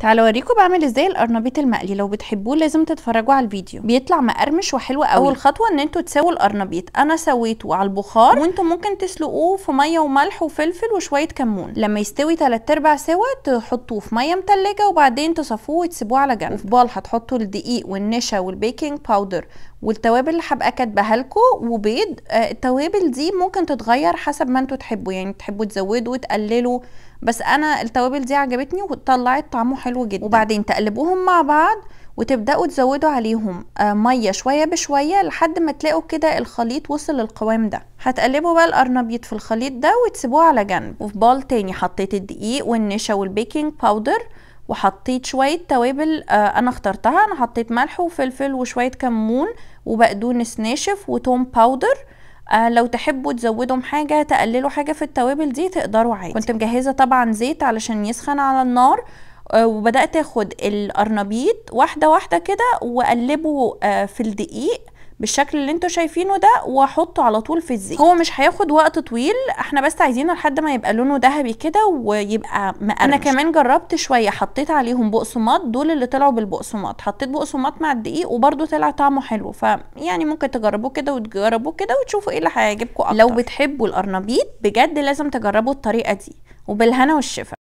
تعالوا اوريكم بعمل ازاي القرنبيط المقلي. لو بتحبوه لازم تتفرجوا على الفيديو، بيطلع مقرمش وحلو قوي. اول خطوة ان انتوا تسووا القرنبيط، انا سويته على البخار وانتوا ممكن تسلقوه في مية وملح وفلفل وشوية كمون. لما يستوي 3/4 سوا تحطوه في مية متلجه وبعدين تصفوه وتسيبوه على جنب. وفي bowl هتحطوا الدقيق والنشا وال baking powder والتوابل اللي هبقى كاتباها لكم وبيض. التوابل دي ممكن تتغير حسب ما انتوا تحبوا، يعني تحبوا تزودوا تقللوا، بس انا التوابل دي عجبتني وطلعت طعمه حلو جدا. وبعدين تقلبوهم مع بعض وتبداوا تزودوا عليهم مية شوية بشوية لحد ما تلاقوا كده الخليط وصل للقوام ده. هتقلبوا بقى القرنبيط في الخليط ده وتسيبوه على جنب. وفي bowl تاني حطيت الدقيق والنشا وال baking powder وحطيت شوية توابل انا اخترتها. انا حطيت ملح وفلفل وشوية كمون وبقدونس ناشف وتوم powder. لو تحبوا تزودوا حاجة تقللوا حاجة في التوابل دي تقدروا عادي. كنت مجهزة طبعا زيت علشان يسخن على النار، وبدات اخد القرنبيط واحدة واحدة كده واقلبه في الدقيق بالشكل اللي انتوا شايفينه ده، واحطه على طول في الزيت. هو مش هياخد وقت طويل، احنا بس عايزينه لحد ما يبقى لونه ذهبي كده ويبقى مقرمش. انا كمان جربت شوية، حطيت عليهم بقسماط، دول اللي طلعوا بالبقسماط، حطيت بقسماط مع الدقيق وبرده طلع طعمه حلو. فيعني ممكن تجربوه كده وتجربوه كده وتشوفوا ايه اللي هيعجبكم اكتر. لو بتحبوا القرنبيط بجد لازم تجربوا الطريقة دي، وبالهنا والشفا.